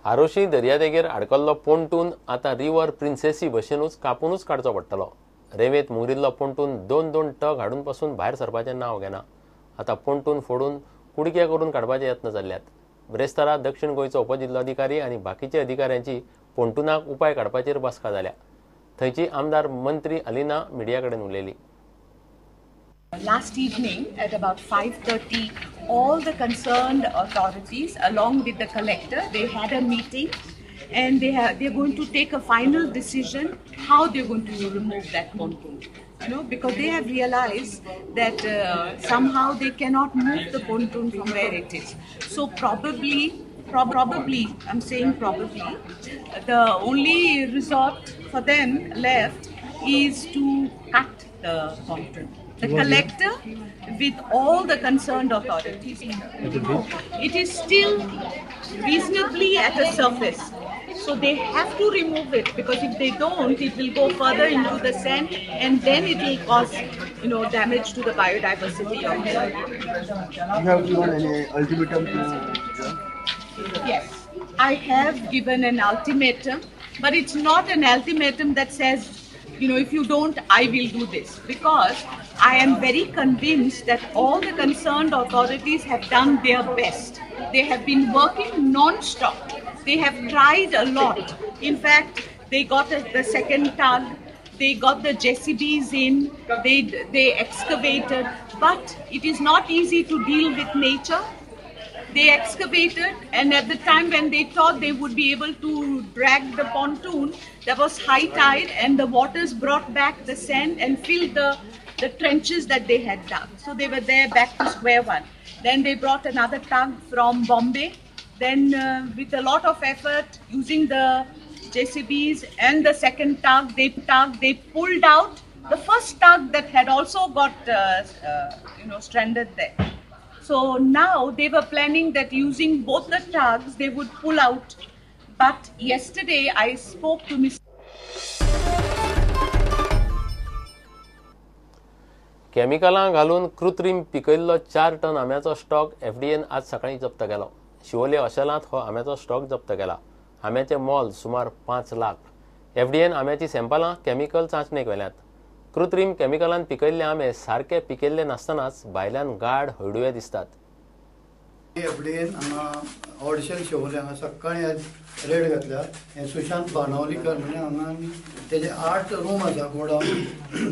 आरोशी दर्यादेगेर आडकल्लो पोंटून आतां रिवर प्रिन्सेसी भशेनूच कापुनूच काडचो पडटलो. रेंवेत मुंगरिल्लो पोंटून दोन दोन टग हाडून पसून भायर सरपाचें नांव घेना. आतां पोंटून फोडून कुडके करून काडपाचे यत्न चल्ल्यात. ब्रेस्तारा दक्षिण गोंयचो उपजिल्लोधिकारी आनी बाकीच्या अधिकाऱ्यांची पोंटुनाक उपाय काडपाचेर बसका जाल्या. थंयची आमदार मंत्री अलिना मिडिया कडेन उलयली. Last evening at about 5:30, all the concerned authorities along with the collector, they had a meeting and they're going to take a final decision how they're going to remove that pontoon. You know, because they have realized that somehow they cannot move the pontoon from where it is. So probably, I'm saying probably, the only resort for them left is to cut the pontoon. The collector with all the concerned authorities. It is still reasonably at a surface. So they have to remove it, because if they don't, it will go further into the sand and then it will cause, you know, damage to the biodiversity of the You have given any ultimatum to them? Yes, I have given an ultimatum, but it's not an ultimatum that says, you know, if you don't, I will do this, because I am very convinced that all the concerned authorities have done their best. They have been working non-stop. They have tried a lot. In fact, they got the second tug, they got the JCBs in, they excavated, but it is not easy to deal with nature. They excavated, and at the time when they thought they would be able to drag the pontoon, there was high tide and the waters brought back the sand and filled the trenches that they had dug. So they were there back to square one. Then they brought another tug from Bombay. Then with a lot of effort, using the JCBs and the second tug, they pulled out the first tug that had also got stranded there. So now they were planning that using both the tugs, they would pull out. But yesterday I spoke to Mr. केमिकलां घालून कृत्रीम पिकयल्लो 4 ton आंब्याचो stock FDN आज सकाळीं जप्त केलो. शिवोले अशेलांत हो आंब्याचो stock जप्त केला. आंब्याचें मोल सुमार 5 लाख. एफडीएन आंब्याची सॅम्पलां केमिकल चांचणेक व्हेल्यांत. कृत्रीम केमिकलान पिकयल्ले आंबे सारके पिकयल्ले नासतनाच भायल्यान गाड हळडुवे दिसतात. एफडीएन हांगा ऑडशेल शिवोले हांगा सकाळीं आज रेड घातल्या. हे सुशांत बाणावलीकर म्हणजे हांगा तेजे 8 रूम आसा गोडावन,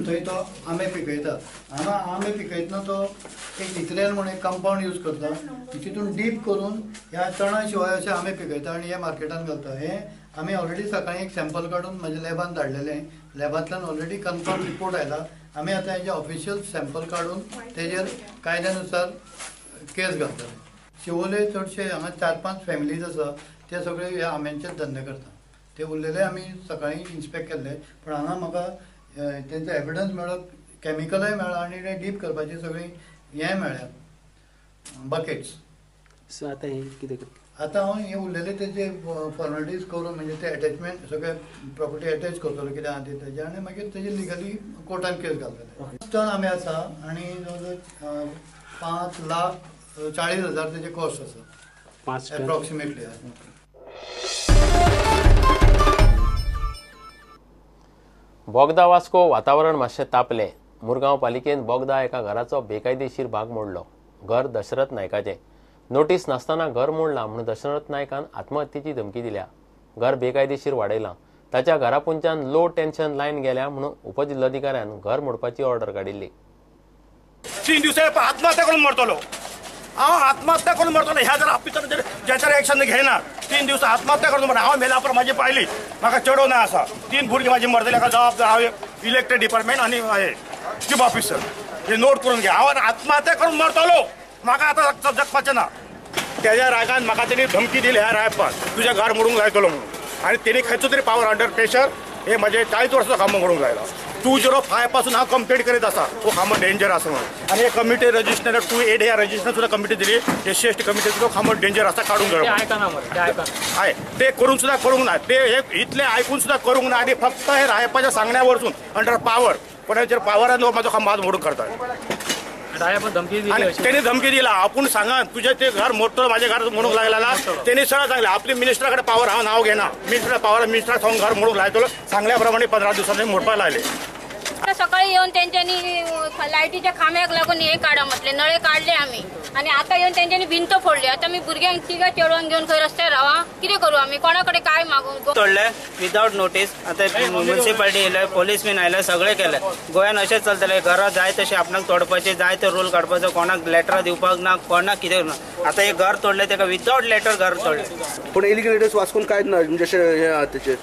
थंय तो आंबे पिकयता. हांगा आंबे पिकयतना तो एक इथरेल म्हूण एक कंपावंड यूज करता, तितून डीप करून ह्या तणा शिवाय अशे आंबे पिकयता आनी हे मार्केटान घालता. हे आमी ऑलरेडी सकाळीं एक सॅम्पल काडून म्हज्या लॅबान धाडलेलें. लॅबांतल्यान ऑलरेडी कन्फर्म रिपोर्ट आयला. आमी आतां हेजे ऑफिशियल सॅम्पल काडून तेजेर कायद्यानुसार केस घालतले. शिवोले चडशे हांगा 4-5 फॅमिलीज आसा, ते सगळे ह्या आंब्यांचेच धंदे करता. ते उरलेले आमी सकाळीं इन्स्पेक्ट केल्ले, पण हांगा म्हाका तेंचो एविडन्स मेळ्ळो, केमिकलय मेळ्ळा आनी ते डीप करपाची सगळी हें मेळ्ळ्या बकेट्स. सो आतां हें कितें करता? आतां हांव हे उरलेले तेजे फॉर्मेलिटीज करून, म्हणजे ते एटॅचमेंट सगळे प्रॉपर्टी एटॅच करतलो कितें आहा ते तेजे, आनी मागीर तेजे लिगली कोर्टान केस घालतले. टन आंबे आसा आनी जवळ जवळ 5,40,000 तेजे कॉस्ट आसा एप्रॉक्सिमेटली. बोगदा वास्को वातावरण मातशें तापलें. मुरगांव पालिकेन बोगदा एका घराचो बेकायदेशीर भाग मोडलो. घर दशरथ नायकाचें. नोटीस नासतना घर मोडलां म्हूण दशरथ नायकान आत्महत्येची धमकी दिल्या. घर बेकायदेशीर वाडयलां. ताच्या घरापुंच्यान लो टेन्शन लायन गेल्या म्हणून उपजिल्लोधिकाऱ्यान घर मोडपाची ऑर्डर काडिल्ली. 3 दिवसां आत्महत्या करून मरतलो हांव, आत्महत्या करून मरतलो. ह्या जर ऑफिसर ज्याच्यार एक्शन घेयना 3 दिवस आत्महत्या करून मरता. हांव मेल्या उपरांत म्हाजी पायली म्हाका चेडो ना आसा, 3 भुरगीं म्हाजी मरतली. हाका जबाबदार हांव इलेक्ट्रीक डिपार्टमेंट आनी हे चीफ ऑफिसर हे नोट करून घे. हांव आत्महत्या करून मरतलो, म्हाका आतां जगपाचें ना. तेज्या रागान म्हाका तेणी धमकी दिली ह्या रायपान, तुजें घर मोडूंक लायतलो म्हणून. आनी तेणी खंयचो तरी पावर अंडर प्रेशर हे म्हजे 40 वर्सां खांबो मोडूंक लायला. 205 पासून हांव कंप्लेंट करीत आसा, हो खांबो डेंजर आसा म्हणून. आनी हे कमिटी रजिस्टर 28 ह्या रजिस्टर सुद्दां कमिटी दिली, S C S T committee सुद्दां खांबो डेंजर आसा काडूंक जाय. हय, ते करूंक सुद्दां करूंक ना, ते हे इतले आयकून सुद्दां करूंक ना. आनी फक्त हे रायपाच्या सांगण्या वरसून अंडर पावर कोणाचेर पावरान म्हजो खांबो आज मोडूंक करता. आणि त्यांनी धमकी दिला आपूण सांगा तुझे ते घर मोडतो माझे घर म्हणूंक लागला. त्यांनी सरळ सांगले आपली मिनिस्टराकडे पावर हांव नाव घेना, मिनिस्टर पावर मिनिस्टर सांगून घर मोडूंक लायतलो. सांगल्या प्रमाणे 15 दिवसांनी मोडपाक लागले. सकाळी येऊन त्यांच्यानी लायटीच्या खांब्याक लागून हे काढा म्हटले, नळे काढले आम्ही आणि आता येऊन त्यांच्यानी भिंत फोडली. आता मी भुरग्यांक तिगा चेडवांक घेऊन खंय रस्त्यार रावा, कितें करू आम्ही, कोणाकडे काय मागू? तोडले विदाउट नोटीस. आता म्युन्सिपालिटी येयले, पोलीस बीन आयले, सगळे केले. गोंयान अशेंच चलतले, घरां जाय तशें आपणाक तोडपाचें, जाय ते रूल काडपाचो, कोणाक लेटरां दिवपाक ना, कोणाक कितें ना. आतां हे घर तोडले तेका विदाउट लेटर घर तोडले. पूण इलिगल लेटर्स वाचून कांयच ना म्हणजे अशें हें आहा तेचेर.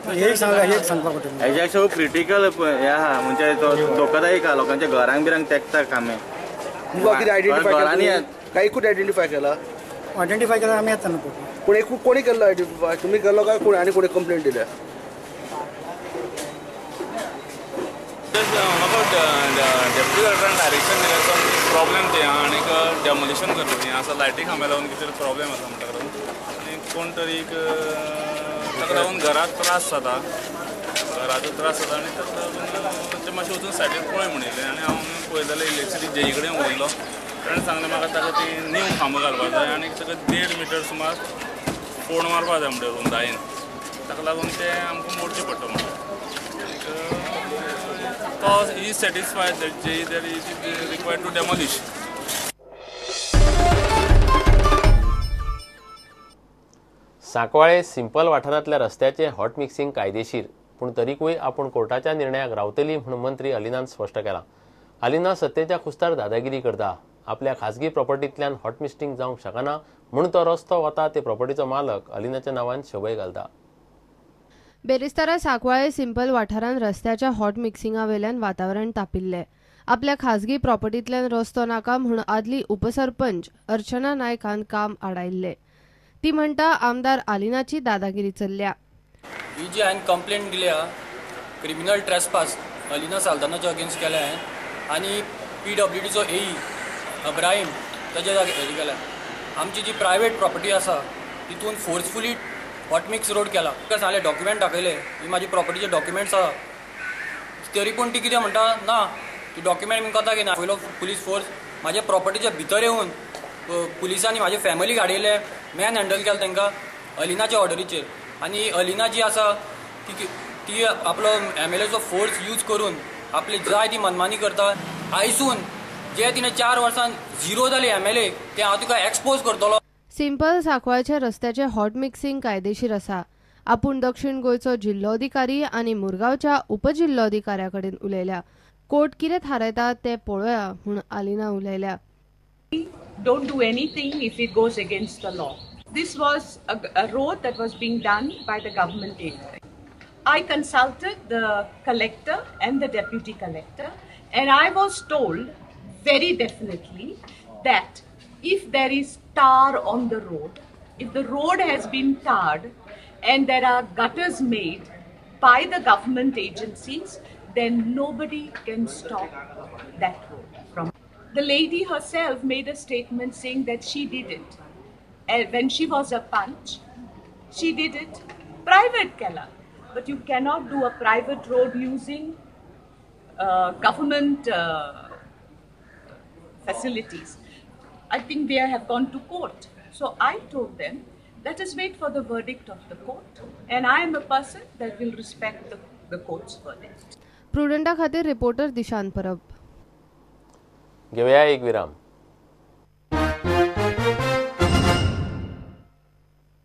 हेज्या सगळं क्रिटिकल हे आहा, म्हणजे धोकादायक आहा लोकांच्या घरांक बिरांक तेकता खांबे. कितें आयडेंटिफाय काय एकूच आयडेंटिफाय केला? आयडेंटिफाय केला आमी येता न्हू. पूण एकूच कोणी केल्लो आयडेंटिफाय? तुमी केल्लो काय कोण आनी कोणी कंप्लेंट दिल्या? म्हाका डेप्युटी कलेक्टरान डायरेक्शन दिलें प्रॉब्लेम ते आहा आनीक डेमोलिशन करता ती आसा लायटी खांब्या लागून कितें प्रॉब्लेम आसा म्हणटा लागून आनी कोण तरी एक ताका लागून घराक त्रास जाता, घराचो त्रास जाता आनी ताका लागून तें मातशें वचून सायडीक पळय म्हणिल्लें. आनी हांव पळयत जाल्यार इलेक्ट्रिसिटी जेई कडेन उलयलो, ताणें सांगलें म्हाका ताका ती न्यू खांबो घालपाक जाय आनी ताका 1.5 मिटर सुमार फोण मारपाक जाय म्हणटा रुंदायेन, ताका लागून तें आमकां मोडचें पडटा म्हणटा. आनीक तो is satisfied that JE that is required to demolish. Sancoale simple वाठारांतल्या रस्त्याचें हॉट मिक्सिंग कायदेशीर, पूण तरीकूय आपूण कोर्टाच्या निर्णयाक रावतली म्हूण मंत्री अलिनान स्पश्ट केलां. अलिना सत्तेच्या खुस्तार दादागिरी करता, आपल्या खाजगी प्रॉपर्टींतल्यान हॉट मिक्सिंग जावंक शकना म्हूण तो रस्तो वता ते प्रॉपर्टीचो मालक अलिनाच्या नांवान शबय घालता. बेरेस्तारा सांकवाळे सिंपल वाठारांत रस्त्याच्या हॉट मिक्सिंगा वेल्यान वातावरण तापिल्लें. आपल्या खाजगी प्रॉपर्टींतल्यान रस्तो नाका म्हूण आदली उपसरपंच अर्चना नायकान काम आडायिल्लें. ती म्हणटा आमदार आलिनाची दादागिरी चल्ल्या. ही जी हांवें कंप्लेंट दिल्या क्रिमिनल ट्रेसपास अलिना साल्दानाच्या अगेन्स्ट केल्या हांवें आनी PWDचो एई अब्राहिम ताच्या केल्या. आमची जी प्रायवेट प्रॉपर्टी आसा तितून फोर्सफुली हॉट मिक्स रोड केला. तुका सांगलें डॉक्युमेंट दाखयले, ही म्हाजी प्रॉपर्टीचे डॉक्युमेंट्स आसा, तरी पूण ती कितें म्हणटा ना ती डॉक्युमेंट बीन कोता घेना. पयलो पुलीस फोर्स म्हाज्या प्रॉपर्टीच्या भितर येवन पुलिसांनी म्हाजे फॅमिलीक हाडिल्ले, मॅन हँडल केलें तांकां अलिनाच्या ऑर्डरीचेर. आनी अलिना जी आसा ती आपलो MLAचो फोर्स यूज करून आपली जाय ती मनमानी करता. आयसून जे तिणें 4 वर्सां झिरो जाली MLA ते हांव तुका एक्सपोज करतलो. सिंपल सांकवाळच्या रस्त्याचें हॉट मिक्सिंग कायदेशीर आसा. आपूण दक्षिण गोंयचो जिल्लोधिकारी आनी मुरगांवच्या उपजिल्लोधिकाऱ्या कडेन उलयल्या. कोर्ट कितें थारायता तें पळोवया म्हूण Alina उलयल्या. Don't do anything if it goes against the law. This was a road that was being done by the government aid. I consulted the collector and the deputy collector, and I was told very definitely that if there is tar on the road, if the road has been tarred and there are gutters made by the government agencies, then nobody can stop that road from. The lady herself made a statement saying that she did it. And when she was a punch, she did it private kela. But you cannot do a private road using government facilities. I think they have gone to court. So I told them, let us wait for the verdict of the court. And I am a person that will respect the court's verdict. प्रुडंटा खातीर reporter Dishant परब. घेवया एक विराम.